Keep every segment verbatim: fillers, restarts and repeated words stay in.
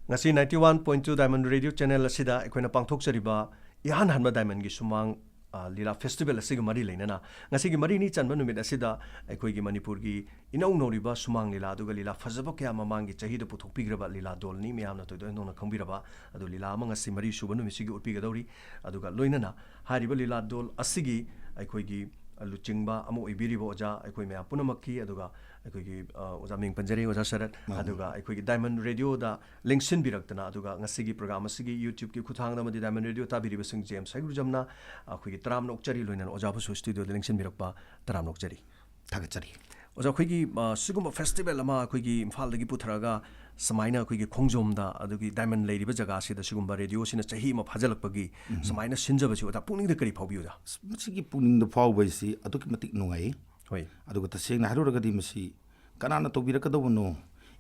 ꯉꯁꯤ ninety one point two Diamond Radio Channel ꯑꯁꯤꯗ ꯑꯩꯈꯣꯏꯅ ꯄꯥꯡꯊꯣꯛꯆꯔꯤꯕ ꯏꯍꯥꯟ ꯍꯥꯟꯕ Diamondꯒꯤ ꯁꯨꯃꯥꯡ, ꯑ, ꯂꯤꯂꯥ ꯐꯦꯁꯇꯤꯚꯦꯜ ꯑꯁꯤꯒ ꯃꯔꯤ ꯂꯩꯅꯅ ꯉꯁꯤꯒꯤ ꯃꯔꯤꯅꯤ ꯆꯟꯕ ꯅꯨꯃꯤꯠ ꯑꯁꯤꯗ ꯑꯩꯈꯣꯏꯒꯤ ꯃꯅꯤꯄꯨꯔꯒꯤ ꯏꯅꯧ ꯅꯧꯔꯤꯕ ꯁꯨꯃꯥꯡ ꯂꯤꯂꯥ, ꯑꯗꯨꯒ ꯂꯤꯂꯥ ꯐꯖꯕ ꯀꯌꯥ ꯃꯃꯥꯡꯒꯤ ꯆꯍꯤꯗ ꯄꯨꯊꯣꯛꯄꯤꯈ꯭ꯔꯕ ꯂꯤꯂꯥ ꯗꯣꯜꯅꯤ, ꯃꯌꯥꯝꯅ ꯊꯣꯏꯗꯣꯛ ꯍꯦꯟꯗꯣꯛꯅ ꯈꯪꯕꯤꯔꯕ꯫ ꯑꯗꯨ ꯂꯤꯂꯥ ꯑꯃ ꯉꯁꯤ ꯃꯔꯤ ꯁꯨꯕ ꯅꯨꯃꯤꯠꯁꯤꯒꯤ ꯎꯠꯄꯤꯒꯗꯧꯔꯤ꯫ ꯑꯗꯨꯒ ꯂꯣꯏꯅꯅ ꯍꯥꯏꯔꯤꯕ ꯂꯤꯂꯥ ꯗꯣꯜ ꯑꯁꯤꯒꯤ ꯑꯩꯈꯣꯏꯒꯤ ꯂꯨꯆꯤꯡꯕ ꯑꯃ ꯑꯣꯏꯕꯤꯔꯤꯕ ꯑꯣꯖꯥ, ꯑꯩꯈꯣꯏ ꯃꯌꯥꯝ ꯄꯨꯝꯅꯃꯛꯀꯤ, ꯑꯗꯨꯒ ꯑꯩꯈꯣꯏꯒꯤ, ꯑ, ꯑꯣꯖꯥ ꯃꯤꯡ ꯄꯟꯖꯔꯤ, ꯑꯣꯖꯥ ꯁꯔꯠ, ꯃꯥꯅꯤ꯫ ꯑꯗꯨꯒ ꯑꯩꯈꯣꯏꯒꯤ Diamond Radioꯗ ꯂꯦꯡꯁꯤꯟꯕꯤꯔꯛꯇꯅ, ꯑꯗꯨꯒ ꯉꯁꯤꯒꯤ program ꯑꯁꯤꯒꯤ YouTubeꯀꯤ ꯈꯨꯠꯊꯥꯡꯗ ꯑꯃꯗꯤ Diamond Radio ꯇꯥꯕꯤꯔꯤꯕꯁꯤꯡ ꯖꯦꯝꯁ ꯍꯩꯒ꯭ꯔꯨꯖꯝꯅ ꯑꯩꯈꯣꯏꯒꯤ ꯇꯔꯥꯝꯅ ꯑꯣꯛꯆꯔꯤ, ꯂꯣꯏꯅꯅ ꯑꯣꯖꯥꯕꯨꯁꯨ studioꯗ ꯂꯦꯡꯁꯤꯟꯕꯤꯔꯛꯄ ꯇꯔꯥꯝꯅ ꯑꯣꯛꯆꯔꯤ꯫ ꯊꯥꯒꯠꯆꯔꯤ꯫ ꯑꯣꯖꯥ, ꯑꯩꯈꯣꯏꯒꯤ, ꯑ, ꯁꯤꯒꯨꯝꯕ ꯐꯦꯁꯇꯤꯚꯦꯜ ꯑꯃ ꯑꯩꯈꯣꯏꯒꯤ ꯏꯝꯐꯥꯜꯗꯒꯤ ꯄꯨꯊꯔꯒ ꯁꯨꯃꯥꯏꯅ ꯑꯩꯈꯣꯏꯒꯤ ꯈꯣꯡꯖꯣꯝꯗ, ꯑꯗꯨꯒꯤ Diamond ꯂꯩꯔꯤꯕ ꯖꯒꯥꯁꯤꯗ ꯁꯤꯒꯨꯝꯕ ꯔꯦꯗꯤꯑꯣꯁꯤꯅ ꯆꯍꯤ ꯑꯃ ꯐꯥꯖꯤꯜꯂꯛꯄꯒꯤ ꯎꯝ꯫ ꯁꯨꯃꯥꯏꯅ ꯁꯤꯟꯖꯕꯁꯤ ꯑꯣꯖꯥ ꯄꯨꯛꯅꯤꯡꯗ ꯀꯔꯤ ꯐꯥꯎꯕꯤ, ꯑꯣꯖꯥ? ꯑꯁ, ꯃꯁꯤꯒꯤ ꯄꯨꯛꯅꯤꯡꯗ ꯐꯥꯎꯕ ꯍꯥꯏꯁꯤ ꯑꯗꯨꯛꯀꯤ ꯃꯇꯤꯛ ꯅꯨꯡꯉꯥꯏ꯫ ꯍꯣꯏ꯫ ꯑꯗꯨꯒ ꯇꯁꯦꯡꯅ ꯍꯥꯏꯔꯨꯔꯒꯗꯤ ꯃꯁꯤ ꯀꯅꯥꯅ ꯇꯧꯕꯤꯔꯛꯀꯗꯧꯕꯅꯣ?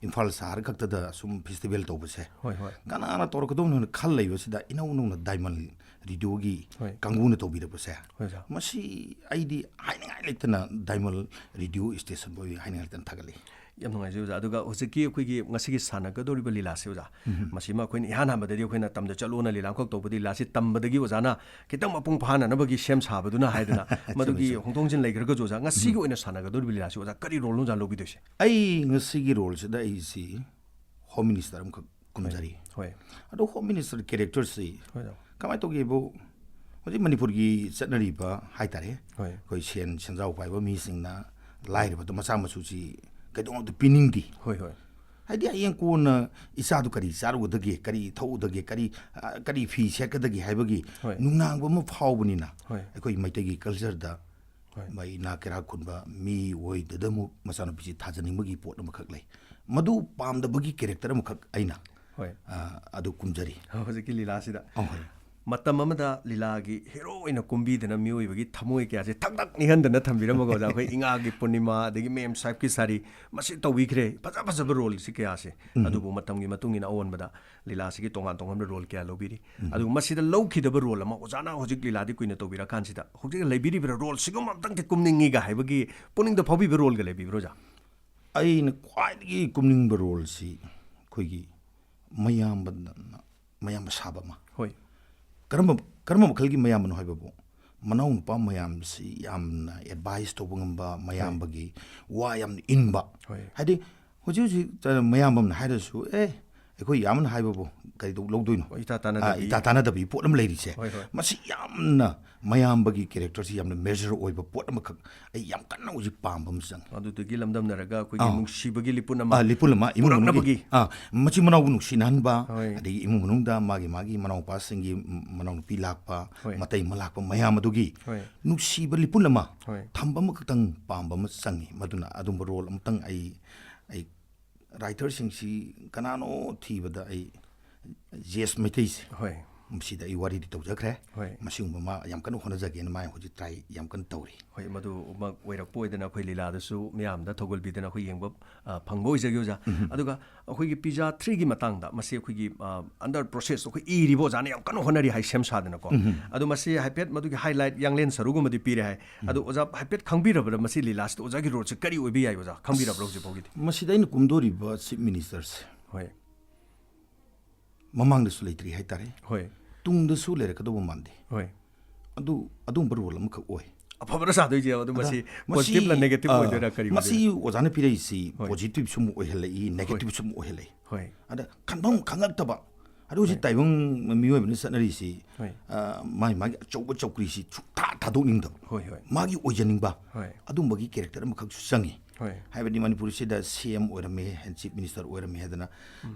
ꯏꯝꯐꯥꯜ ꯁꯍꯔ ꯈꯛꯇꯗ ꯁꯨꯝ ꯐꯦꯁꯇꯤꯚꯦꯜ ꯇꯧꯕꯁꯦ ꯍꯣꯏ, ꯍꯣꯏ꯫ ꯀꯅꯥꯅ ꯇꯧꯔꯛꯀꯗꯧꯕꯅꯣ ꯍꯥꯏꯅ ꯈꯜ ꯂꯩꯕꯁꯤꯗ ꯏꯅꯧ ꯅꯧꯅ Diamond ꯔꯦꯗꯤꯑꯣꯒꯤ ꯍꯣꯏ꯫ ꯀꯥꯡꯕꯨꯅ ꯇꯧꯕꯤꯔꯛꯄꯁꯦ, ꯍꯣꯏ, ꯁꯥꯔ꯫ ꯃꯁꯤ ꯑꯩꯗꯤ ꯍꯥꯏꯅꯤꯡꯉꯥꯏ ꯂꯩꯇꯅ Diamond ꯔꯦꯗꯤꯑꯣ ꯁ꯭ꯇꯦꯁꯟꯕꯨ ꯑꯩ ꯍꯥꯏꯅꯤꯡꯉꯥꯏ ꯂꯩꯇꯅ ꯊꯥꯒꯠꯂꯤ꯫ ꯌꯥꯝ ꯅꯨꯡꯉꯥꯏꯖꯩ, ꯑꯣꯖꯥ꯫ ꯑꯗꯨꯒ ꯍꯧꯖꯤꯛꯀꯤ ꯑꯩꯈꯣꯏꯒꯤ ꯉꯁꯤꯒꯤ ꯁꯥꯟꯅꯒꯗꯧꯔꯤꯕ ꯂꯤꯂꯥꯁꯦ, ꯑꯣꯖꯥ, ꯎꯝ꯫ ꯃꯁꯤꯃ ꯑꯩꯈꯣꯏꯅ ꯏꯍꯥꯟ ꯍꯥꯟꯕꯗꯗꯤ ꯑꯩꯈꯣꯏꯅ "ꯇꯝꯗ ꯆꯠꯂꯣꯅ ꯂꯤꯂꯥ ꯑꯃꯈꯛ ꯇꯧꯕ" ꯂꯤꯂꯥꯁꯤ ꯇꯝꯕꯗꯒꯤ ꯑꯣꯖꯥꯅ ꯈꯤꯇꯪ ꯃꯄꯨꯡ ꯐꯥꯅꯅꯕꯒꯤ ꯁꯦꯝ ꯁꯥꯕꯗꯨꯅ ꯍꯥꯏꯗꯅ ꯆꯨꯝꯃꯤ, ꯃꯗꯨꯒꯤ ꯆꯨꯝꯃꯤ꯫ ꯍꯣꯡꯗꯣꯛ ꯍꯣꯡꯖꯤꯟ ꯂꯩꯈ꯭ꯔꯒꯁꯨ, ꯑꯣꯖꯥ, ꯉꯁꯤꯒꯤ ꯎꯝ꯫ ꯑꯣꯏꯅ ꯁꯥꯟꯅꯒꯗꯧꯔꯤꯕ ꯂꯤꯂꯥꯁꯤ, ꯑꯣꯖꯥ, ꯀꯔꯤ ꯔꯣꯜꯅꯣ ꯑꯣꯖꯥ ꯂꯧꯕꯤꯗꯣꯏꯁꯦ? ꯑꯩ ꯉꯁꯤꯒꯤ ꯔꯣꯜꯁꯤꯗ ꯑꯩꯁꯤ ꯍꯣꯝ ꯃꯤꯅꯤꯁꯇꯔ ꯑꯃꯈꯛ ꯀꯨꯝꯖꯔꯤ꯫ ꯍꯣꯏ꯫ ꯑꯗꯣ ꯍꯣꯝ ꯃꯤꯅꯤꯁꯇꯔ ꯀꯦꯔꯦꯛꯇꯔꯁꯤ ꯍꯣꯏ, ꯁꯥꯔ꯫ ꯀꯃꯥꯏꯅ ꯇꯧꯒꯦꯕꯨ, ꯍꯧꯖꯤꯛ ꯃꯅꯤꯄꯨꯔꯒꯤ ꯆꯠꯅꯔꯤꯕ ꯍꯥꯏꯇꯥꯔꯦ, ꯍꯣꯏ꯫ ꯑꯩꯈꯣꯏ ꯁꯦꯟ ꯁꯦꯟꯖꯥꯎ ꯄꯥꯏꯕ ꯃꯤꯁꯤꯡꯅ ꯂꯥꯏꯔꯕꯗ ꯃꯆꯥ ꯃꯁꯨꯁꯤ ꯀꯩꯗꯧꯅꯨꯡꯗ ꯄꯤꯅꯤꯡꯗꯦ꯫ ꯍꯣꯏ, ꯍꯣꯏ꯫ ꯍꯥꯏꯗꯤ ꯍꯌꯦꯡ ꯀꯣꯟꯅ ꯏꯆꯥꯗꯨ ꯀꯔꯤ ꯆꯥꯔꯨꯒꯗꯒꯦ, ꯀꯔꯤ ꯊꯛꯎꯒꯗꯒꯦ, ꯀꯔꯤ, ꯑ, ꯀꯔꯤ ꯐꯤ ꯁꯦꯠꯀꯗꯒꯦ ꯍꯥꯏꯕꯒꯤ ꯍꯣꯏ꯫ ꯅꯨꯡꯅꯥꯡꯕ ꯑꯃ ꯐꯥꯎꯕꯅꯤꯅ ꯍꯣꯏ꯫ ꯑꯩꯈꯣꯏ ꯃꯩꯇꯩꯒꯤ ꯀꯜꯆꯔꯗ ꯍꯣꯏ꯫ ꯃꯥ ꯏꯅꯥꯛ ꯀꯩꯔꯥꯛ ꯈꯨꯟꯕ ꯃꯤ ꯑꯣꯏꯗꯗ ꯑꯃꯨꯛ ꯃꯆꯥꯅꯨꯄꯤꯁꯤ ꯊꯥꯖꯅꯤꯡꯕꯒꯤ ꯄꯣꯠ ꯑꯃꯈꯛ ꯂꯩ꯫ ꯃꯗꯨ ꯄꯥꯝꯗꯕꯒꯤ ꯀꯦꯔꯦꯛꯇꯔ ꯑꯃꯈꯛ ꯑꯩꯅ, ꯍꯣꯏ꯫ ꯑ, ꯑꯗꯨ ꯀꯨꯝꯖꯔꯤ꯫ ꯍꯧꯖꯤꯛꯀꯤ ꯂꯤꯂꯥꯁꯤꯗ꯫ ꯑꯧ, ꯍꯣꯏ꯫ ꯃꯇꯝ ꯑꯃꯗ ꯂꯤꯂꯥꯒꯤ ꯍꯦꯔꯣ ꯑꯣꯏꯅ ꯀꯨꯝꯕꯤꯗꯅ ꯃꯤꯑꯣꯏꯕꯒꯤ ꯊꯃꯣꯏ ꯀꯌꯥꯁꯦ ꯊꯛ ꯊꯛ ꯅꯤꯛꯍꯟꯗꯅ ꯊꯝꯕꯤꯔꯝꯕꯀꯣ ꯑꯣꯖꯥ꯫ ꯑꯩꯈꯣꯏ ꯏꯉꯥꯒꯤ ꯄꯨꯔꯅꯤꯃꯥ, ꯑꯗꯒꯤ ꯃꯦꯝ ꯁꯥꯍꯦꯕꯀꯤ ꯁꯥꯔꯤ, ꯃꯁꯤ ꯇꯧꯕꯤꯈ꯭ꯔꯦ, ꯐꯖ ꯐꯖꯕ ꯔꯣꯜꯁꯤ ꯀꯌꯥꯁꯦ꯫ ꯎꯝ꯫ ꯑꯗꯨꯕꯨ ꯃꯇꯝꯒꯤ ꯃꯇꯨꯡ ꯏꯟꯅ ꯑꯑꯣꯟꯕꯗ ꯂꯤꯂꯥꯁꯤꯒꯤ ꯇꯣꯉꯥꯟ ꯇꯣꯉꯥꯟꯕ ꯔꯣꯜ ꯀꯌꯥ ꯂꯧꯕꯤꯔꯤ꯫ ꯎꯝ꯫ ꯑꯗꯨꯒ ꯃꯁꯤꯗ ꯂꯧꯈꯤꯗꯕ ꯔꯣꯜ ꯑꯃ, ꯑꯣꯖꯥꯅ ꯍꯧꯖꯤꯛ ꯂꯤꯂꯥꯗꯤ ꯀꯨꯏꯅ ꯇꯧꯕꯤꯔꯀꯥꯟꯁꯤꯗ ꯍꯧꯖꯤꯛ ꯂꯩꯕꯤꯔꯤꯕ ꯔꯣꯜꯁꯤꯒꯨꯝꯕ ꯑꯝꯇꯪꯗꯤ ꯀꯨꯝꯅꯤꯡꯉꯤꯒ ꯍꯥꯏꯕꯒꯤ ꯄꯨꯛꯅꯤꯡꯗ ꯐꯥꯎꯕꯤꯕ ꯔꯣꯜꯒ ꯂꯩꯕꯤꯕ꯭ꯔꯣ, ꯑꯣꯖꯥ? ꯑꯩꯅ ꯈ꯭ꯋꯥꯏꯗꯒꯤ ꯀꯨꯝꯅꯤꯡꯕ ꯔꯣꯜꯁꯤ ꯑꯩꯈꯣꯏꯒꯤ ꯃꯌꯥꯝꯕꯅ ꯃꯌꯥꯝꯕ ꯁꯥꯕ ꯑꯃ꯫ ꯍꯣꯏ꯫ ꯀꯔꯝꯕ ꯀꯔꯝꯕ ꯃꯈꯜꯒꯤ ꯃꯌꯥꯝꯕꯅꯣ ꯍꯥꯏꯕꯕꯨ, ꯃꯅꯥꯎꯅꯨꯄꯥ ꯃꯌꯥꯝꯁꯤ ꯌꯥꯝꯅ ꯑꯦꯗꯚꯥꯏꯁ ꯇꯧꯕ ꯉꯝꯕ, ꯃꯌꯥꯝꯕꯒꯤ ꯋꯥ ꯌꯥꯝꯅ ꯏꯟꯕ꯫ ꯍꯣꯏ꯫ ꯍꯥꯏꯗꯤ ꯍꯧꯖꯤꯛ ꯍꯧꯖꯤꯛ ꯃꯌꯥꯝꯕ ꯑꯃꯅ ꯍꯥꯏꯔꯁꯨ, "ꯑꯦ, ꯑꯩꯈꯣꯏ ꯌꯥꯝꯕꯅ ꯍꯥꯏꯕꯕꯨ ꯀꯔꯤ ꯂꯧꯗꯣꯏꯅꯣ?" ꯍꯣꯏ, ꯏꯇꯥ ꯇꯥꯟꯅꯗꯕꯤ꯫ ꯑꯥ, ꯏꯇꯥ ꯇꯥꯟꯅꯗꯕꯤ ꯄꯣꯠ ꯑꯃ ꯂꯩꯔꯤꯁꯦ꯫ ꯍꯣꯏ, ꯍꯣꯏ꯫ ꯃꯁꯤ ꯌꯥꯝꯅ ꯃꯌꯥꯝꯕꯒꯤ ꯀꯦꯔꯦꯛꯇꯔꯁꯤ ꯌꯥꯝꯅ ꯃꯦꯖꯔ ꯑꯣꯏꯕ ꯄꯣꯠ ꯑꯃꯈꯛ ꯑꯩ ꯌꯥꯝ ꯀꯟꯅ ꯍꯧꯖꯤꯛ ꯄꯥꯝꯕ ꯑꯃ ꯆꯪꯉꯤ꯫ ꯑꯗꯨꯗꯒꯤ ꯂꯝꯗꯝꯅꯔꯒ ꯑꯩꯈꯣꯏꯒꯤ ꯑꯥ꯫ ꯅꯨꯡꯁꯤꯕꯒꯤ ꯂꯤꯄꯨꯟ ꯑꯃ ꯑꯥ, ꯂꯤꯄꯨꯟ ꯑꯃ, ꯏꯃꯨꯡ ꯃꯅꯨꯡꯒꯤ, ꯄꯨꯔꯛꯅꯕꯒꯤ꯫ ꯑꯥ, ꯃꯆꯤꯟ ꯃꯅꯥꯎꯕꯨ ꯅꯨꯡꯁꯤꯅꯍꯟꯕ, ꯍꯣꯏ꯫ ꯑꯗꯒꯤ ꯏꯃꯨꯡ ꯃꯅꯨꯡꯗ ꯃꯥꯒꯤ ꯃꯥꯒꯤ ꯃꯅꯥꯎꯄꯥꯁꯤꯡꯒꯤ, ꯃ-, ꯃꯅꯥꯎꯅꯨꯄꯤ ꯂꯥꯛꯄ, ꯍꯣꯏ꯫ ꯃꯇꯩ ꯑꯃ ꯂꯥꯛꯄ ꯃꯌꯥꯝ ꯑꯗꯨꯒꯤ ꯍꯣꯏ꯫ ꯅꯨꯡꯁꯤꯕ ꯂꯤꯄꯨꯟ ꯑꯃ ꯍꯣꯏ꯫ ꯊꯝꯕ ꯑꯃꯈꯛꯇꯪ ꯄꯥꯝꯕ ꯑꯃ ꯆꯪꯉꯤ꯫ ꯃꯗꯨꯅ ꯑꯗꯨꯝꯕ ꯔꯣꯜ ꯑꯃꯇꯪ ꯑꯩ, ꯑꯩ ꯔꯥꯏꯇꯔꯁꯤꯡꯁꯤ ꯀꯅꯥꯅꯣ ꯊꯤꯕꯗ ꯑꯩ ꯖꯤ ꯑꯦꯁ ꯃꯩꯇꯩꯁꯦ, ꯍꯣꯏ꯫ ꯃꯁꯤꯗ ꯑꯩ ꯋꯥꯔꯤꯗꯤ ꯇꯧꯖꯈ꯭ꯔꯦ꯫ ꯍꯣꯏ꯫ ꯃꯁꯤꯒꯨꯝꯕ ꯃꯥ ꯌꯥꯝ ꯀꯟꯅ ꯍꯣꯠꯅꯖꯒꯦꯅ ꯃꯥ ꯍꯧꯖꯤꯛ ꯇ꯭ꯔꯥꯏ ꯌꯥꯝ ꯀꯟꯅ ꯇꯧꯔꯤ꯫ ꯍꯣꯏ, ꯃꯗꯨꯃꯛ ꯑꯣꯏꯔꯛꯄ ꯑꯣꯏꯗꯅ ꯑꯩꯈꯣꯏ ꯂꯤꯂꯥꯗꯁꯨ ꯃꯌꯥꯝꯗ ꯊꯧꯒꯜꯕꯤꯗꯅ ꯑꯩꯈꯣꯏ ꯌꯦꯡꯕ, ꯑ, ꯐꯪꯕ ꯑꯣꯏꯖꯒꯦ ꯑꯣꯖꯥ꯫ ꯑꯗꯨꯒ ꯑꯩꯈꯣꯏꯒꯤ ꯄꯤꯖꯥ ꯊ꯭ꯔꯤꯒꯤ ꯃꯇꯥꯡꯗ, ꯃꯁꯤ ꯑꯩꯈꯣꯏꯒꯤ, ꯑ, under process, ꯑꯩꯈꯣꯏ ꯏꯔꯤꯕ ꯑꯣꯖꯥꯅ ꯌꯥꯝ ꯀꯟꯅ ꯍꯣꯠꯅꯔꯤ ꯍꯥꯏ, ꯁꯦꯝ ꯁꯥꯗꯅꯀꯣ꯫ ꯑꯗꯣ ꯃꯁꯤ ꯍꯥꯏꯐꯦꯠ ꯃꯗꯨꯒꯤ ꯍꯥꯏꯂꯥꯏꯠ, ꯌꯥꯡꯂꯦꯟ ꯁꯔꯨꯒꯨꯝꯕꯗꯤ ꯄꯤꯔꯦ ꯍꯥꯏ꯫ ꯑꯗꯣ ꯑꯣꯖꯥ ꯍꯥꯏꯐꯦꯠ ꯈꯪꯕꯤꯔꯕ꯭ꯔꯥ ꯃꯁꯤ ꯂꯤꯂꯥꯁꯤꯗ ꯑꯣꯖꯥꯒꯤ ꯔꯣꯜꯁꯦ ꯀꯔꯤ ꯑꯣꯏꯕ ꯌꯥꯏ ꯑꯣꯖꯥ? ꯈꯪꯕꯤꯔꯕ꯭ꯔꯥ ꯍꯧꯖꯤꯛ ꯐꯥꯎꯒꯤꯗꯤ? ꯃꯁꯤꯗ ꯑꯩꯅ ꯀꯨꯝꯗꯣꯔꯤꯕ ꯆꯤꯐ ꯃꯤꯅꯤꯁꯇꯔꯁꯦ ꯍꯣꯏ꯫ ꯃꯃꯥꯡꯗꯁꯨ ꯂꯩꯇ꯭ꯔꯤ ꯍꯥꯏꯇꯥꯔꯦ꯫ ꯍꯣꯏ꯫ ꯇꯨꯡꯗꯁꯨ ꯂꯩꯔꯛꯀꯗꯧꯕ ꯃꯥꯟꯗꯦ꯫ ꯍꯣꯏ꯫ ꯑꯗꯨ, ꯑꯗꯨꯒꯨꯝꯕ ꯔꯣꯜ ꯑꯃꯈꯛ ꯑꯣꯏ꯫ ꯑꯐꯕꯔ ꯁꯥꯗꯣꯏꯁꯦ? ꯑꯗꯨ ꯃꯁꯤ ꯑꯗ ꯃꯁꯤ, positive ꯂ negative ꯑ, ꯑꯣꯏꯗꯣꯏꯔꯥ, ꯀꯔꯤ ꯃꯁꯤ ꯑꯣꯏꯗꯣꯏꯔꯥ? ꯑꯣꯖꯥꯅ ꯄꯤꯔꯛꯏꯁꯤ ꯍꯣꯏ꯫ Positive ꯁꯨ ꯑꯃꯨꯛ ꯑꯣꯏꯍꯜꯂꯛꯏ, negative ꯁꯨ ꯑꯃꯨꯛ ꯑꯣꯏꯍꯜꯂꯛꯏ꯫ ꯍꯣꯏ꯫ ꯑꯗ ꯈꯟꯐꯝ ꯈꯪꯉꯛꯇꯕ꯫ ꯑꯗꯨ ꯍꯧꯖꯤꯛ ꯍꯣꯏ꯫ ꯇꯥꯏꯕꯪ ꯃꯤꯑꯣꯏꯕꯅ ꯆꯠꯅꯔꯤꯁꯤ, ꯍꯣꯏ꯫ ꯑ, ꯃꯥꯒꯤ ꯃꯥꯒꯤ ꯑꯆꯧꯕ ꯆꯧꯀ꯭ꯔꯤꯁꯤ ꯁꯨꯡꯊꯥ ꯊꯥꯗꯣꯛꯅꯤꯡꯗꯕ꯫ ꯍꯣꯏ, ꯍꯣꯏ꯫ ꯃꯥꯒꯤ ꯑꯣꯏꯖꯅꯤꯡꯕ꯫ ꯍꯣꯏ꯫ ꯑꯗꯨꯝꯕꯒꯤ ꯀꯦꯔꯦꯛꯇꯔ ꯑꯃꯈꯛꯁꯨ ꯆꯪꯉꯤ꯫ ꯍꯣꯏ꯫ ꯍꯥꯏꯕꯗꯤ ꯃꯅꯤꯄꯨꯔꯁꯤꯗ ꯁꯤ ꯑꯦꯝ ꯑꯣꯏꯔꯝꯃꯦ, ꯆꯤꯐ ꯃꯤꯅꯤꯁꯇꯔ ꯑꯣꯏꯔꯝꯃꯦ ꯍꯥꯏꯗꯅ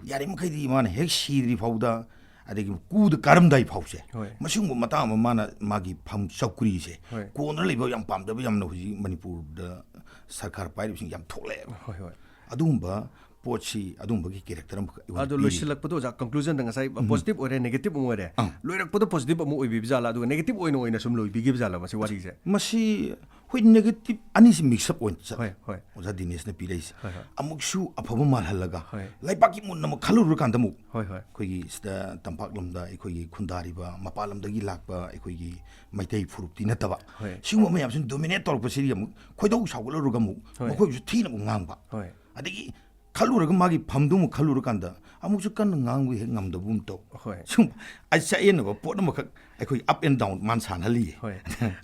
ꯌꯥꯔꯤꯃꯈꯩꯗꯤ ꯃꯥꯅ ꯍꯦꯛ ꯁꯤꯗ꯭ꯔꯤ ꯐꯥꯎꯗ, ꯑꯗꯒꯤ ꯀꯨꯗ ꯀꯥꯔꯝꯗꯥꯏ ꯐꯥꯎꯁꯦ, ꯍꯣꯏ꯫ ꯃꯁꯤꯒꯨꯝꯕ ꯃꯇꯥꯡ ꯑꯃ ꯃꯥꯅ ꯃꯥꯒꯤ ꯐꯝ ꯆꯧꯀ꯭ꯔꯤꯁꯦ ꯍꯣꯏ꯫ ꯀꯣꯟꯅ ꯂꯩꯕ ꯌꯥꯝ ꯄꯥꯝꯖꯕ ꯌꯥꯝꯅ ꯍꯧꯖꯤꯛ ꯃꯅꯤꯄꯨꯔꯗ ꯁꯔꯀꯥꯔ ꯄꯥꯏꯔꯤꯕꯁꯤꯡ ꯌꯥꯝ ꯊꯣꯛꯂꯛꯑꯦꯕ꯫ ꯍꯣꯏ, ꯍꯣꯏ꯫ ꯑꯗꯨꯒꯨꯝꯕ ꯄꯣꯠꯁꯤ, ꯑꯗꯨꯒꯨꯝꯕꯒꯤ ꯀꯦꯔꯦꯛꯇꯔ ꯑꯃꯈꯛ ꯑꯩꯉꯣꯟꯗ ꯑꯗꯣ ꯄꯤꯔꯤ꯫ ꯂꯣꯏꯁꯤꯜꯂꯛꯄꯗ ꯑꯣꯖꯥ, conclusion ꯗ ꯉꯁꯥꯏ positive ꯑꯣꯏꯔꯦ, negative ꯑꯃꯨꯛ ꯑꯣꯏꯔꯦ, ꯑꯪ꯫ ꯂꯣꯏꯔꯛꯄꯗ positive ꯑꯃꯨꯛ ꯑꯣꯏꯕꯤꯕ ꯖꯥꯠꯂꯥ, ꯑꯗꯨꯒ negative ꯑꯣꯏꯅ ꯑꯣꯏꯅ ꯁꯨꯝ ꯂꯣꯏꯕꯤꯈꯤꯕ ꯖꯥꯠꯂꯥ ꯃꯁꯤ ꯋꯥꯔꯤꯁꯦ? ꯃꯁꯤ ꯍꯣꯏ, negative ꯑꯅꯤꯁꯤ mix up ꯑꯣꯏꯅ ꯆꯠꯂꯦ꯫ ꯍꯣꯏ, ꯍꯣꯏ꯫ ꯑꯣꯖꯥ ꯗꯤꯅꯦꯁꯅ ꯄꯤꯔꯛꯏꯁꯦ꯫ ꯍꯣꯏ, ꯍꯣꯏ꯫ ꯑꯃꯨꯛꯁꯨ ꯑꯐꯕ ꯃꯥꯜꯍꯜꯂꯒ ꯍꯣꯏ꯫ ꯂꯩꯕꯥꯛꯀꯤ ꯃꯨꯟꯅ ꯑꯃꯨꯛ ꯈꯜꯂꯨꯔꯀꯥꯟꯗ ꯑꯃꯨꯛ ꯍꯣꯏ, ꯍꯣꯏ꯫ ꯑꯩꯈꯣꯏꯒꯤ ꯁꯤꯗ ꯇꯝꯄꯥꯛꯂꯝꯗ ꯑꯩꯈꯣꯏꯒꯤ ꯈꯨꯟꯗꯥꯔꯤꯕ, ꯃꯄꯥꯟ ꯂꯝꯗꯒꯤ ꯂꯥꯛꯄ ꯑꯩꯈꯣꯏꯒꯤ ꯃꯩꯇꯩ ꯐꯨꯔꯨꯞꯇꯤ ꯅꯠꯇꯕ, ꯍꯣꯏ꯫ ꯁꯤꯒꯨꯝꯕ ꯃꯌꯥꯝꯁꯤꯅ dominate ꯇꯧꯔꯛꯄꯁꯤꯗꯒꯤ ꯑꯃꯨꯛ ꯈꯣꯏꯗꯧ ꯁꯥꯎꯒꯠꯂꯨꯔꯒ ꯑꯃꯨꯛ ꯍꯣꯏ꯫ ꯃꯈꯣꯏꯕꯨꯁꯨ ꯊꯤꯅ ꯑꯃꯨꯛ ꯉꯥꯡꯕ꯫ ꯍꯣꯏ꯫ ꯑꯗꯒꯤ ꯈꯜꯂꯨꯔꯒ ꯃꯥꯒꯤ ꯐꯝꯗꯨ ꯑꯃꯨꯛ ꯈꯜꯂꯨꯔꯀꯥꯟꯗ ꯑꯃꯨꯛꯁꯨ ꯀꯟꯅ ꯉꯥꯡꯕ ꯍꯦꯛ ꯉꯝꯗꯕꯒꯨꯝ ꯇꯧ꯫ ꯍꯣꯏ꯫ ꯁꯨꯝ ꯑꯩ ꯆꯌꯦꯠꯅꯕ ꯄꯣꯠ ꯑꯃꯈꯛ ꯑꯩꯈꯣꯏ up and down ꯃꯥꯅ ꯁꯥꯟꯅꯍꯜꯂꯤꯌꯦ꯫ ꯍꯣꯏ꯫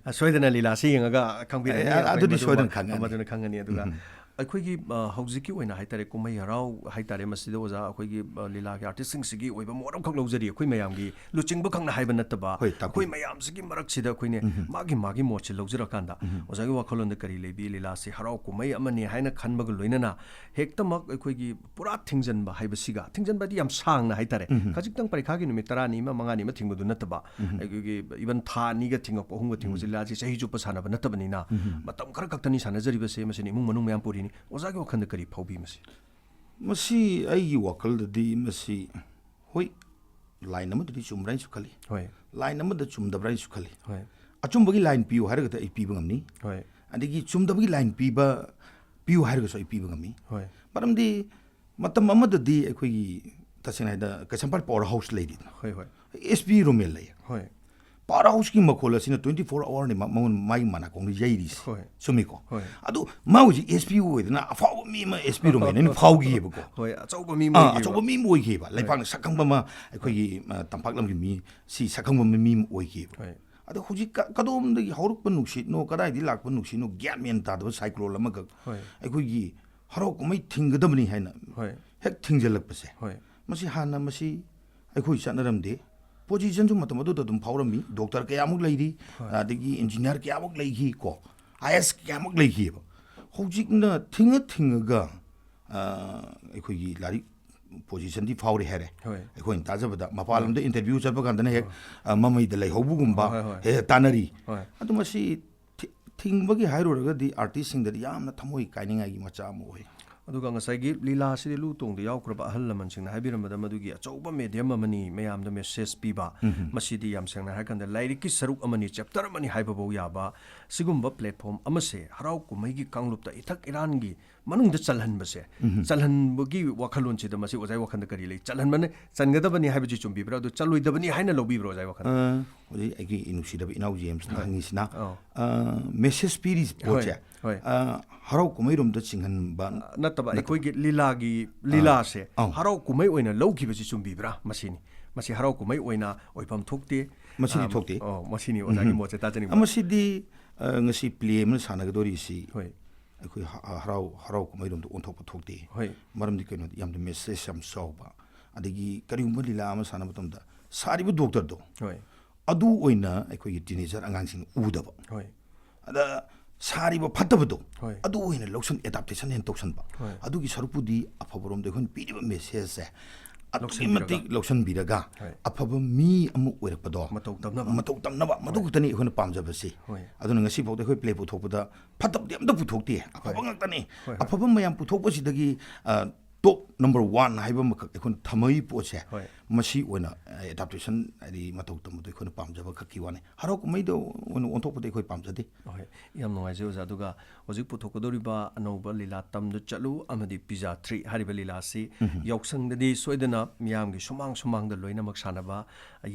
ꯑ, ꯁꯣꯏꯗꯅ ꯂꯤꯂꯥꯁꯤ ꯌꯦꯡꯉꯒ ꯈꯪꯕꯤꯔꯅꯤ꯫ ꯑꯦ, ꯑ-, ꯑꯩꯈꯣꯏ ꯑꯗꯨꯗꯤ ꯃꯗꯨꯃ ꯁꯣꯏꯗꯅ ꯈꯪꯉꯅꯤ꯫ ꯃꯗꯨꯅ ꯈꯪꯒꯅꯤ꯫ ꯑꯗꯨꯒ ꯎꯝ꯫ ꯑꯩꯈꯣꯏꯒꯤ, ꯑ, ꯍꯧꯖꯤꯛꯀꯤ ꯑꯣꯏꯅ ꯍꯥꯏꯇꯥꯔꯦ, ꯀꯨꯝꯍꯩ ꯍꯔꯥꯎ ꯍꯥꯏꯇꯥꯔꯦ, ꯃꯁꯤꯗ ꯑꯣꯖꯥ ꯑꯩꯈꯣꯏꯒꯤ, ꯑ, ꯂꯤꯂꯥꯒꯤ artistꯁꯤꯡꯁꯤꯒꯤ ꯑꯣꯏꯕ ꯃꯣꯠ ꯑꯃꯈꯛ ꯂꯧꯖꯔꯤ꯫ ꯑꯩꯈꯣꯏ ꯃꯌꯥꯝꯒꯤ ꯂꯨꯆꯤꯡꯕ ꯈꯛꯅ ꯍꯥꯏꯕ ꯅꯠꯇꯕ, ꯍꯣꯏ, ꯇꯥꯛꯄꯤꯌꯨ꯫ ꯑꯩꯈꯣꯏ ꯃꯌꯥꯝꯁꯤꯒꯤ ꯃꯔꯛꯁꯤꯗ ꯑꯩꯈꯣꯏꯅꯦ ꯎꯝ꯫ ꯃꯥꯒꯤ ꯃꯥꯒꯤ ꯃꯣꯠꯁꯦ ꯂꯧꯖꯔꯀꯥꯟꯗ, ꯎꯝ꯫ ꯑꯣꯖꯥꯒꯤ ꯋꯥꯈꯜꯂꯣꯟꯗ ꯀꯔꯤ ꯂꯩꯕꯤ? ꯂꯤꯂꯥꯁꯤ ꯍꯔꯥꯎ ꯀꯨꯝꯍꯩ ꯑꯃꯅꯤ ꯍꯥꯏꯅ ꯈꯟꯕꯒ ꯂꯣꯏꯅꯅ ꯍꯦꯛꯇꯃꯛ ꯑꯩꯈꯣꯏꯒꯤ ꯄꯨꯔꯥ ꯊꯤꯡꯖꯤꯟꯕ ꯍꯥꯏꯕꯁꯤꯒ, ꯊꯤꯡꯖꯤꯟꯕꯗꯤ ꯌꯥꯝ ꯁꯥꯡꯅ ꯍꯥꯏꯇꯥꯔꯦ, ꯎꯝ꯫ ꯈꯖꯤꯛꯇꯪ ꯄꯔꯤꯈꯥꯒꯤ ꯅꯨꯃꯤꯠ ꯇꯔꯥꯅꯤ ꯑꯃ, ꯃꯉꯥꯅꯤ ꯑꯃ ꯊꯤꯡꯕꯗꯨ ꯅꯠꯇꯕ, ꯎꯝ꯫ ꯑꯩꯈꯣꯏꯒꯤ even ꯊꯥ ꯑꯅꯤꯒ ꯊꯤꯡꯉꯛꯄ, ꯑꯍꯨꯝꯒ ꯊꯤꯡꯕꯁꯦ, ꯎꯝ꯫ ꯂꯤꯂꯥꯁꯤ ꯆꯍꯤ ꯆꯨꯞꯄ ꯁꯥꯟꯅꯕ ꯅꯠꯇꯕꯅꯤꯅ, ꯎꯝ꯫ ꯃꯇꯝ ꯈꯔ ꯈꯛꯇꯅꯤ ꯁꯥꯟꯅꯖꯔꯤꯕꯁꯦ, ꯃꯁꯤꯅ ꯏꯃꯨꯡ ꯃꯅꯨꯡ ꯃꯌꯥꯝ ꯄꯨꯔꯤꯅꯤ꯫ ꯑꯣꯖꯥꯒꯤ ꯋꯥꯈꯜꯗ ꯀꯔꯤ ꯐꯥꯎꯕꯤ ꯃꯁꯤ? ꯃꯁꯤ ꯑꯩꯒꯤ ꯋꯥꯈꯜꯗꯗꯤ ꯃꯁꯤ, ꯍꯣꯏ, line ꯑꯃꯗꯗꯤ ꯆꯨꯝꯕ꯭ꯔꯥ ꯍꯥꯏꯅꯁꯨ ꯈꯜꯂꯤ, ꯍꯣꯏ꯫ Line ꯑꯃꯗ ꯆꯨꯝꯗꯕ꯭ꯔꯥ ꯍꯥꯏꯅꯁꯨ ꯈꯜꯂꯤ꯫ ꯍꯣꯏ꯫ ꯑꯆꯨꯝꯕꯒꯤ line ꯄꯤꯌꯨ ꯍꯥꯏꯔꯒꯗꯤ ꯑꯩ ꯄꯤꯕ ꯉꯝꯅꯤ, ꯍꯣꯏ꯫ ꯑꯗꯒꯤ ꯆꯨꯝꯗꯕꯒꯤ line ꯄꯤꯕ, ꯄꯤꯌꯨ ꯍꯥꯏꯔꯒꯁꯨ ꯑꯩ ꯄꯤꯕ ꯉꯝꯃꯤ꯫ ꯍꯣꯏ꯫ ꯃꯔꯝꯗꯤ ꯃꯇꯝ ꯑꯃꯗꯗꯤ ꯑꯩꯈꯣꯏꯒꯤ, ꯇꯁꯦꯡꯅ ꯍꯥꯏꯗ, ꯀꯩꯁꯥꯝꯄꯥꯠ power house ꯂꯩꯔꯤꯗꯅ, ꯍꯣꯏ, ꯍꯣꯏ꯫ S P ꯔꯣꯃꯦꯜ ꯂꯩ꯫ ꯍꯣꯏ꯫ Power houseꯀꯤ ꯃꯈꯣꯜ ꯑꯁꯤꯅ twenty four hourꯅꯤ ꯃ-, ꯃꯉꯣꯟ-, ꯃꯥꯒꯤ ꯃꯅꯥꯀꯣꯡꯗ ꯌꯩꯔꯤꯁꯦ꯫ ꯍꯣꯏ꯫ ꯆꯨꯝꯃꯤꯀꯣ? ꯍꯣꯏ꯫ ꯑꯗꯨ ꯃꯥ ꯍꯧꯖꯤꯛ S P ꯑꯣꯏꯗꯅ ꯑꯐꯥꯎꯕ ꯃꯤ ꯑꯃ S P ꯔꯣꯃꯦꯜ ꯍꯥꯏꯅ ꯐꯥꯎꯈꯤꯑꯕꯀꯣ꯫ ꯍꯣꯏ, ꯑꯆꯧꯕ ꯃꯤ ꯑꯃ ꯑꯥ, ꯑꯣꯏꯈꯤꯕ꯫ ꯑꯆꯧꯕ ꯃꯤ ꯑꯃ ꯑꯣꯏꯈꯤꯕ꯫ ꯂꯩꯄꯥꯛꯅ ꯁꯛꯈꯪꯕ ꯑꯃ, ꯑꯩꯈꯣꯏꯒꯤ, ꯑ, ꯇꯝꯄꯥꯛ ꯂꯝꯒꯤ ꯃꯤ, ꯁꯤ ꯁꯛꯈꯪꯕ ꯃꯤ ꯑꯃ ꯑꯣꯏꯈꯤꯕ꯫ ꯍꯣꯏ꯫ ꯑꯗꯣ ꯍꯧꯖꯤꯛ ꯀ-, ꯀꯗꯣꯝꯗꯒꯤ ꯍꯧꯔꯛꯄ ꯅꯨꯡꯁꯤꯠꯅꯣ, ꯀꯗꯥꯏꯗꯒꯤ ꯂꯥꯛꯄ ꯅꯨꯡꯁꯤꯠꯅꯣ, ꯒ꯭ꯌꯥꯟ ꯃꯦꯟ ꯇꯥꯗꯕ cyclone ꯑꯃꯈꯛ ꯍꯣꯏ꯫ ꯑꯩꯈꯣꯏꯒꯤ ꯍꯔꯥꯎ ꯀꯨꯝꯍꯩ ꯊꯤꯡꯒꯗꯕꯅꯤ ꯍꯥꯏꯅ ꯍꯣꯏ꯫ ꯍꯦꯛ ꯊꯤꯡꯖꯤꯜꯂꯛꯄꯁꯦ, ꯍꯣꯏ꯫ ꯃꯁꯤ ꯍꯥꯟꯅ ꯃꯁꯤ ꯑꯩꯈꯣꯏ ꯆꯠꯅꯔꯝꯗꯦ꯫ Positionꯁꯨ ꯃꯇꯝ ꯑꯗꯨꯗ ꯑꯗꯨꯝ ꯐꯥꯎꯔꯝꯃꯤ꯫ Doctor ꯀꯌꯥꯃꯨꯛ ꯂꯩꯔꯤ, ꯍꯣꯏ꯫ ꯑꯗꯒꯤ engineer ꯀꯌꯥꯃꯨꯛ ꯂꯩꯈꯤ ꯀꯣ, I A S ꯀꯌꯥꯃꯨꯛ ꯂꯩꯈꯤꯑꯕ꯫ ꯍꯧꯖꯤꯛꯅ ꯊꯤꯡꯉ ꯊꯤꯡꯉꯒ, ꯑ, ꯑꯩꯈꯣꯏꯒꯤ ꯂꯥꯏꯔꯤꯛ positionꯗꯤ ꯐꯥꯎꯔꯦ ꯍꯥꯏꯔꯦ꯫ ꯍꯣꯏ꯫ ꯑꯩꯈꯣꯏꯅ ꯇꯥꯖꯕꯗ ꯃꯄꯥꯟ ꯂꯝꯗ interview ꯆꯠꯄ ꯀꯥꯟꯗꯅ ꯍꯦꯛ, ꯑ, ꯃꯃꯩꯗ ꯂꯩꯍꯧꯕꯒꯨꯝꯕ ꯍꯣꯏ, ꯍꯣꯏ꯫ ꯍꯦꯛ ꯍꯦꯛ ꯇꯥꯅꯔꯤ꯫ ꯍꯣꯏ꯫ ꯑꯗꯨ ꯃꯁꯤ ꯊꯤ-, ꯊꯤꯡꯕꯒꯤ ꯍꯥꯏꯔꯨꯔꯒꯗꯤ artistꯁꯤꯡꯗꯗꯤ ꯌꯥꯝꯅ ꯊꯃꯣꯏ ꯀꯥꯏꯅꯤꯡꯉꯥꯏꯒꯤ ꯃꯆꯥꯛ ꯑꯃ ꯑꯣꯏ꯫ ꯑꯗꯨꯒ ꯉꯁꯥꯏꯒꯤ ꯂꯤꯂꯥꯁꯤꯗ ꯂꯨ ꯇꯣꯡꯗ ꯌꯥꯎꯈ꯭ꯔꯕ ꯑꯍꯜ ꯂꯃꯟꯁꯤꯡꯅ ꯍꯥꯏꯕꯤꯔꯝꯕꯗ, ꯃꯗꯨꯒꯤ ꯑꯆꯧꯕ medium ꯑꯃꯅꯤ, ꯃꯌꯥꯝꯗ message ꯄꯤꯕ꯫ ꯎꯝ꯫ ꯃꯁꯤꯗꯤ ꯌꯥꯝ ꯁꯦꯡꯅ ꯍꯥꯏꯔꯀꯥꯟꯗ ꯂꯥꯏꯔꯤꯛꯀꯤ ꯁꯔꯨꯛ ꯑꯃꯅꯤ, chapter ꯑꯃꯅꯤ ꯍꯥꯏꯕꯐꯥꯎ ꯌꯥꯕ ꯁꯤꯒꯨꯝꯕ platform ꯑꯃꯁꯦ ꯍꯔꯥꯎ ꯀꯨꯝꯍꯩꯒꯤ ꯀꯥꯡꯂꯨꯞꯇ, ꯏꯊꯛ ꯏꯔꯥꯟꯒꯤ ꯃꯅꯨꯡꯗ ꯆꯜꯍꯟꯕꯁꯦ, ꯆꯜꯍꯟꯕꯒꯤ ꯋꯥꯈꯜꯂꯣꯟꯁꯤꯗ ꯃꯁꯤ ꯑꯣꯖꯥꯒꯤ ꯋꯥꯈꯜꯗ ꯀꯔꯤ ꯂꯩ? ꯆꯜꯍꯟꯕꯅ, ꯆꯟꯒꯗꯕꯅꯤ ꯍꯥꯏꯕꯁꯤ ꯆꯨꯝꯕꯤꯕ꯭ꯔꯥ? ꯑꯗꯨ ꯆꯜꯂꯣꯏꯗꯕꯅꯤ ꯍꯥꯏꯅ ꯂꯧꯕꯤꯕ꯭ꯔꯥ ꯑꯣꯖꯥꯒꯤ ꯋꯥꯈꯜꯗ? ꯑ, ꯍꯧꯖꯤꯛ ꯑꯩꯒꯤ ꯅꯨꯡꯁꯤꯔꯕ ꯏꯅꯥꯎ ꯖꯦꯝꯁꯅ ꯍꯣꯏ꯫ ꯍꯪꯉꯤꯁꯤꯅ, ꯑꯧ꯫ ꯑ, ꯃꯦꯁꯦꯖ ꯄꯤꯔꯤꯁꯤ ꯍꯣꯏ, ꯄꯣꯠꯁꯦ, ꯍꯣꯏ꯫ ꯑ, ꯍꯔꯥꯎ ꯀꯨꯝꯍꯩꯔꯣꯝꯗ ꯆꯤꯡꯍꯟꯕ ꯑ, ꯅꯠꯇꯕ, ꯅꯠꯇꯕ꯫ ꯑꯩꯈꯣꯏꯒꯤ ꯂꯤꯂꯥꯒꯤ, ꯑꯥ꯫ ꯂꯤꯂꯥꯁꯦ ꯑꯧ꯫ ꯍꯔꯥꯎ ꯀꯨꯝꯍꯩ ꯑꯣꯏꯅ ꯂꯧꯈꯤꯕꯁꯤ ꯆꯨꯝꯕꯤꯕ꯭ꯔꯥ? ꯃꯁꯤꯅꯤ꯫ ꯃꯁꯤ ꯍꯔꯥꯎ ꯀꯨꯝꯍꯩ ꯑꯣꯏꯅ ꯑꯣꯏꯐꯝ ꯊꯣꯛꯇꯦ꯫ ꯃꯁꯤꯗꯤ ꯑ, ꯊꯣꯛꯇꯦ꯫ ꯑꯣ, ꯃꯁꯤꯅꯤ ꯑꯣꯖꯥꯒꯤ ꯎꯝ꯫ ꯃꯣꯠꯁꯦ ꯇꯥꯖꯅꯤꯡꯕ꯫ ꯑ, ꯃꯁꯤꯗꯤ, ꯑ, ꯉꯁꯤ ꯄ꯭ꯂꯦ ꯑꯃ ꯁꯥꯟꯅꯒꯗꯧꯔꯤꯁꯤ ꯍꯣꯏ꯫ ꯑꯩꯈꯣꯏ ꯍ-, ꯍꯔꯥꯎ, ꯍꯔꯥꯎ ꯀꯨꯝꯍꯩꯔꯣꯝꯗ ꯑꯣꯟꯊꯣꯛꯄ ꯊꯣꯛꯇꯦ꯫ ꯍꯣꯏ꯫ ꯃꯔꯝꯗꯤ ꯀꯩꯅꯣꯗ ꯌꯥꯝꯅ ꯃꯦꯁꯦꯖ ꯌꯥꯝ ꯆꯥꯎꯕ꯫ ꯑꯗꯒꯤ ꯀꯔꯤꯒꯨꯝꯕ ꯂꯤꯂꯥ ꯑꯃ ꯁꯥꯟꯅꯕ ꯃꯇꯝꯗ ꯁꯥꯔꯤꯕ ꯗꯣꯛꯇꯔꯗꯣ, ꯍꯣꯏ꯫ ꯑꯗꯨ ꯑꯣꯏꯅ ꯑꯩꯈꯣꯏꯒꯤ ꯇꯤꯅꯦꯖꯔ ꯑꯉꯥꯡꯁꯤꯡꯅ ꯎꯗꯕ꯫ ꯍꯣꯏ꯫ ꯑꯗ ꯁꯥꯔꯤꯕ ꯐꯠꯇꯕꯗꯣ, ꯍꯣꯏ꯫ ꯑꯗꯨ ꯑꯣꯏꯅ ꯂꯧꯁꯟ, ꯑꯦꯗꯥꯞꯇꯦꯁꯟ ꯍꯦꯟꯅ ꯇꯧꯁꯟꯕ꯫ ꯍꯣꯏ꯫ ꯑꯗꯨꯒꯤ ꯁꯔꯨꯛꯄꯨꯗꯤ ꯑꯐꯕꯔꯣꯝꯗ ꯑꯩꯈꯣꯏꯅ ꯄꯤꯔꯤꯕ ꯃꯦꯁꯦꯖꯁꯦ ꯑꯗꯨꯛꯀꯤ ꯂꯧꯁꯟꯕꯤꯔꯒ꯫ ꯃꯇꯤꯛ ꯂꯧꯁꯟꯕꯤꯔꯒ ꯍꯣꯏ꯫ ꯑꯐꯕ ꯃꯤ ꯑꯃ ꯑꯣꯏꯔꯛꯄꯗꯣ ꯃꯇꯧ ꯇꯝꯅꯕ꯫ ꯃꯇꯧ ꯇꯝꯅꯕ, ꯃꯗꯨ ꯍꯣꯏ꯫ ꯈꯛꯇꯅꯤ ꯑꯩꯈꯣꯏꯅ ꯄꯥꯝꯖꯕꯁꯤ꯫ ꯍꯣꯏ꯫ ꯑꯗꯨꯅ ꯉꯁꯤ ꯐꯥꯎꯗ ꯑꯩꯈꯣꯏ ꯄ꯭ꯂꯦ ꯄꯨꯊꯣꯛꯄꯗ ꯐꯠꯇꯕꯗꯤ ꯑꯝꯇ ꯄꯨꯊꯣꯛꯇꯦ, ꯑꯐꯕ ꯍꯣꯏ꯫ ꯉꯥꯛꯇꯅꯤ꯫ ꯍꯣꯏ, ꯍꯣꯏ꯫ ꯑꯐꯕ ꯃꯌꯥꯝ ꯄꯨꯊꯣꯛꯄꯁꯤꯗꯒꯤ, ꯑ, ꯇꯣꯞ ꯅꯝꯕꯔ ꯋꯥꯟ ꯍꯥꯏꯕ ꯑꯃꯈꯛ ꯑꯩꯈꯣꯏꯅ ꯊꯝꯃꯛꯏ ꯄꯣꯠꯁꯦ, ꯍꯣꯏ꯫ ꯃꯁꯤ ꯑꯣꯏꯅ ꯑꯦꯗꯥꯞꯇꯦꯁꯟ, ꯍꯥꯏꯗꯤ ꯃꯇꯧ ꯇꯝꯕꯗꯣ ꯑꯩꯈꯣꯏꯅ ꯄꯥꯝꯖꯕ ꯈꯛꯀꯤ ꯋꯥꯅꯤ꯫ ꯍꯔꯥꯎ ꯀꯨꯝꯍꯩꯗ ꯑꯣꯏꯅ ꯑꯣꯟꯊꯣꯛꯄꯗꯤ ꯑꯩꯈꯣꯏ ꯄꯥꯝꯖꯗꯦ꯫ ꯍꯣꯏ, ꯌꯥꯝ ꯅꯨꯡꯉꯥꯏꯖꯩ ꯑꯣꯖꯥ꯫ ꯑꯗꯨꯒ ꯍꯧꯖꯤꯛ ꯄꯨꯊꯣꯛꯀꯗꯧꯔꯤꯕ ꯑꯅꯧꯕ ꯂꯤꯂꯥ ꯇꯝꯗ ꯆꯠꯂꯨ ꯑꯃꯗꯤ ꯄꯤꯖꯥ ꯊ꯭ꯔꯤ ꯍꯥꯏꯔꯤꯕ ꯂꯤꯂꯥ ꯑꯁꯤ ꯎꯝ꯫ ꯌꯥꯎꯁꯪꯗꯗꯤ ꯁꯣꯏꯗꯅ ꯃꯤꯌꯥꯝꯒꯤ ꯁꯨꯃꯥꯡ ꯁꯨꯃꯥꯡꯗ ꯂꯣꯏꯅꯃꯛ ꯁꯥꯟꯅꯕ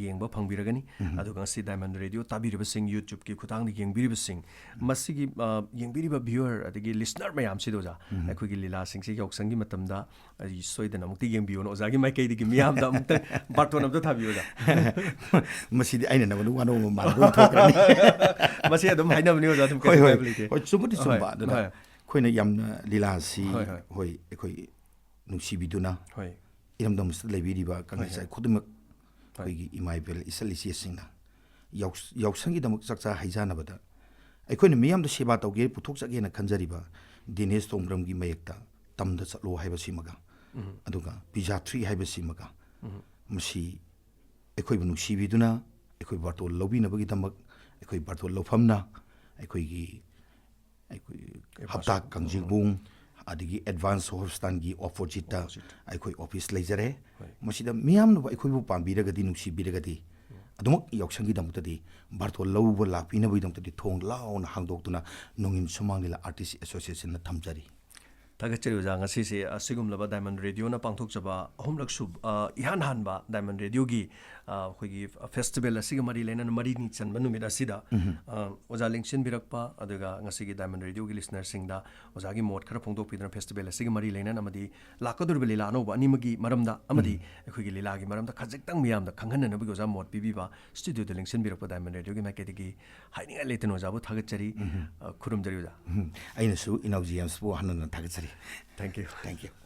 ꯌꯦꯡꯕ ꯐꯪꯕꯤꯔꯒꯅꯤ꯫ ꯎꯝ꯫ ꯑꯗꯨꯒ ꯉꯁꯤ ꯗꯥꯏꯃꯟ ꯔꯦꯗꯤꯑꯣ ꯇꯥꯕꯤꯔꯤꯕꯁꯤꯡ, YouTube-ꯀꯤ ꯈꯨꯊꯥꯡꯗ ꯌꯦꯡꯕꯤꯔꯤꯕꯁꯤꯡ, ꯃꯁꯤꯒꯤ, ꯑ, ꯌꯦꯡꯕꯤꯔꯤꯕ viewer ꯑꯗꯒꯤ listener ꯃꯌꯥꯝꯁꯤꯗ ꯑꯣꯖꯥ, ꯎꯝ꯫ ꯑꯩꯈꯣꯏꯒꯤ ꯂꯤꯂꯥꯁꯤꯡꯁꯤ ꯌꯥꯎꯁꯪꯒꯤ ꯃꯇꯝꯗ ꯑꯩ ꯁꯣꯏꯗꯅ ꯑꯃꯨꯛꯇ ꯌꯦꯡꯕꯤꯌꯣꯅ ꯑꯣꯖꯥꯒꯤ ꯃꯥꯏꯀꯩꯗꯒꯤ ꯃꯤꯌꯥꯝꯗ ꯑꯃꯨꯛꯇ ꯕꯥꯔꯇꯣꯟ ꯑꯝꯇ ꯊꯥꯕꯤꯌꯨ ꯑꯣꯖꯥ꯫ ꯃꯁꯤꯗꯤ ꯑꯩꯅ ꯅꯉꯣꯟꯗ ꯋꯥꯅꯣꯝ ꯑꯃ ꯃꯥꯟꯕ ꯑꯃ ꯊꯣꯛꯈ꯭ꯔꯅꯤ꯫ ꯃꯁꯤ ꯑꯗꯨꯝ ꯍꯥꯏꯅꯕꯅꯤ ꯑꯣꯖꯥ, ꯑꯗꯨꯝ ꯍꯣꯏ, ꯀꯩꯁꯨ ꯍꯣꯏ꯫ ꯀꯥꯏꯕ ꯂꯩꯇꯦ꯫ ꯍꯣꯏ, ꯆꯨꯝꯕꯨꯗꯤ ꯍꯣꯏ, ꯆꯨꯝꯕ꯫ ꯑꯗꯨꯅ ꯍꯣꯏ꯫ ꯑꯩꯈꯣꯏꯅ ꯌꯥꯝꯅ ꯂꯤꯂꯥꯁꯤ, ꯍꯣꯏ, ꯍꯣꯏ꯫ ꯍꯣꯏ, ꯑꯩꯈꯣꯏ ꯅꯨꯡꯁꯤꯕꯤꯗꯨꯅ ꯍꯣꯏ꯫ ꯏꯔꯝꯗꯝꯁꯤꯗ ꯂꯩꯕꯤꯔꯤꯕ ꯍꯣꯏ, ꯀꯪꯂꯩꯆꯥꯏ ꯍꯣꯏ꯫ ꯈꯨꯗꯤꯡꯃꯛ ꯍꯣꯏ꯫ ꯑꯩꯈꯣꯏꯒꯤ ꯏꯃꯥ ꯏꯕꯦꯜ, ꯏꯆꯜ ꯏꯆꯦꯁꯤꯡꯅ ꯌꯥꯎꯁ-, ꯌꯥꯎꯁꯪꯒꯤꯗꯃꯛ ꯆꯥꯛꯆꯥ ꯍꯩꯖꯥꯟꯅꯕꯗ ꯑꯩꯈꯣꯏꯅ ꯃꯤꯌꯥꯝꯗ ꯁꯦꯕꯥ ꯇꯧꯒꯦ, ꯄꯨꯊꯣꯛꯆꯒꯦꯅ ꯈꯟꯖꯔꯤꯕ ꯗꯤꯅꯦꯁ ꯇꯣꯡꯕ꯭ꯔꯝꯒꯤ ꯃꯌꯦꯛꯇ "ꯇꯝꯗ ꯆꯠꯂꯣ" ꯍꯥꯏꯕꯁꯤꯃꯒ, ꯎꯝ꯫ ꯑꯗꯨꯒ "ꯄꯤꯖꯥ ꯊ꯭ꯔꯤ" ꯍꯥꯏꯕꯁꯤꯃꯒ, ꯎꯝ꯫ ꯃꯁꯤ ꯑꯩꯈꯣꯏꯕꯨ ꯅꯨꯡꯁꯤꯕꯤꯗꯨꯅ ꯑꯩꯈꯣꯏ ꯕꯥꯔꯇꯣꯟ ꯂꯧꯕꯤꯅꯕꯒꯤꯗꯃꯛ, ꯑꯩꯈꯣꯏ ꯕꯥꯔꯇꯣꯟ ꯂꯧꯐꯝꯅ ꯑꯩꯈꯣꯏꯒꯤ, ꯑꯩꯈꯣꯏ ꯑꯦ, ꯍꯞꯇꯥ ꯕꯥꯔꯇꯣꯟ꯫ ꯀꯥꯡꯖꯤꯡꯕꯨꯡ, ꯑꯗꯒꯤ ꯑꯦꯗꯚꯥꯟꯁ ꯍꯣꯁꯄꯤꯇꯥꯜꯒꯤ ꯑꯣꯄꯣꯖꯤꯠꯇ ꯑꯣꯄꯣꯖꯤꯠ꯫ ꯑꯩꯈꯣꯏ ꯑꯣꯐꯤꯁ ꯂꯩꯖꯔꯦ꯫ ꯍꯣꯏ꯫ ꯃꯁꯤꯗ ꯃꯤꯌꯥꯝꯅ ꯑꯩꯈꯣꯏꯕꯨ ꯄꯥꯝꯕꯤꯔꯒꯗꯤ, ꯅꯨꯡꯁꯤꯕꯤꯔꯒꯗꯤ, ꯎꯝ꯫ ꯑꯗꯨꯃꯛ ꯌꯥꯎꯁꯪꯒꯤꯗꯃꯛꯇꯗꯤ, ꯕꯥꯔꯇꯣꯟ ꯂꯧꯕ ꯂꯥꯛꯄꯤꯅꯕꯒꯤꯗꯃꯛꯇꯗꯤ ꯊꯣꯡ ꯂꯥꯎꯅ ꯍꯥꯡꯗꯣꯛꯇꯨꯅ ꯅꯣꯡꯏꯟ ꯁꯨꯃꯥꯡ ꯂꯤꯂꯥ ꯑꯥꯔꯇꯤꯁ ꯑꯦꯁꯣꯁꯤꯌꯦꯁꯟꯅ ꯊꯝꯖꯔꯤ꯫ ꯊꯥꯒꯠꯆꯔꯤ ꯑꯣꯖꯥ꯫ ꯉꯁꯤꯁꯦ ꯑꯁꯤꯒꯨꯝꯂꯕ Diamond Radioꯅ ꯄꯥꯡꯊꯣꯛꯆꯕ ꯑꯍꯨꯝꯂꯛ ꯁꯨꯕ, ꯑ, ꯏꯍꯥꯟ ꯍꯥꯟꯕ Diamond Radioꯒꯤ, ꯑ, ꯑꯩꯈꯣꯏꯒꯤ festival ꯑꯁꯤꯒ ꯃꯔꯤ ꯂꯩꯅꯅ ꯃꯔꯤꯅꯤ ꯆꯟꯕ ꯅꯨꯃꯤꯠ ꯑꯁꯤꯗ, ꯑ, ꯑꯣꯖꯥ ꯂꯦꯡꯁꯤꯟꯕꯤꯔꯛꯄ, ꯑꯗꯨꯒ ꯉꯁꯤꯒꯤ Diamond Radioꯒꯤ listenerꯁꯤꯡꯗ ꯑꯣꯖꯥꯒꯤ ꯃꯣꯠ ꯈꯔ ꯐꯣꯡꯗꯣꯛꯄꯤꯗꯨꯅ festival ꯑꯁꯤꯒ ꯃꯔꯤ ꯂꯩꯅꯅ ꯑꯃꯗꯤ ꯂꯥꯛꯀꯗꯧꯔꯤꯕ ꯂꯤꯂꯥ ꯑꯅꯧꯕ ꯑꯅꯤꯃꯛꯀꯤ ꯃꯔꯝꯗ ꯑꯃꯗꯤ ꯑꯩꯈꯣꯏꯒꯤ ꯂꯤꯂꯥꯒꯤ ꯃꯔꯝꯗ ꯈꯖꯤꯛꯇꯪ ꯃꯤꯌꯥꯝꯗ ꯈꯪꯍꯟꯅꯅꯕꯒꯤ ꯑꯣꯖꯥ ꯃꯣꯠ ꯄꯤꯕꯤꯕ studioꯗ ꯂꯦꯡꯁꯤꯟꯕꯤꯔꯛꯄ Diamond Radioꯒꯤ ꯃꯥꯏꯀꯩꯗꯒꯤ ꯍꯥꯏꯅꯤꯡꯉꯥꯏ ꯂꯩꯇꯅ ꯑꯣꯖꯥꯕꯨ ꯊꯥꯒꯠꯆꯔꯤ꯫ ꯑ, ꯈꯨꯔꯨꯝꯖꯔꯤ ꯑꯣꯖꯥ꯫ ꯎꯝ, ꯑꯩꯅꯁꯨ ꯏꯅꯥꯎ ꯖꯦꯝꯁꯄꯨ ꯍꯟꯅ ꯍꯟꯅ ꯊꯥꯒꯠꯆꯔꯤ꯫ Thank you꯫ Thank you꯫